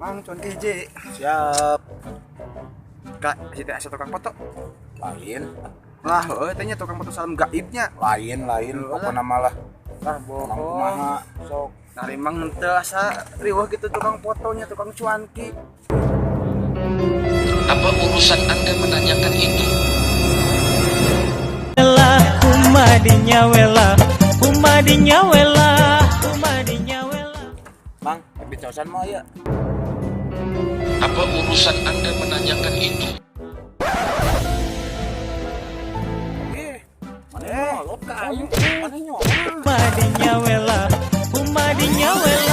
Mang, cuanki hiji. Siap. Kak, si teh asa tukang foto. Lain. Lah, heueuh teh nya tukang foto salam gaibnya. Lain, lain. Pokokna mah lah. Lah, Mang bohong. kumaha sok. Nah, emang henteu asa riweuh gitu tukang fotonya, tukang cuanki. Apa urusan Anda menanyakan itu? Wela kumadinya wela kumadinya wela kumadinya wela. Mang, tapi caosan mau ya. Apa urusan Anda menanyakan itu? Eh, mana nyolot ka aing? Mana nyolot? Kumadinya wela kumadinya wela.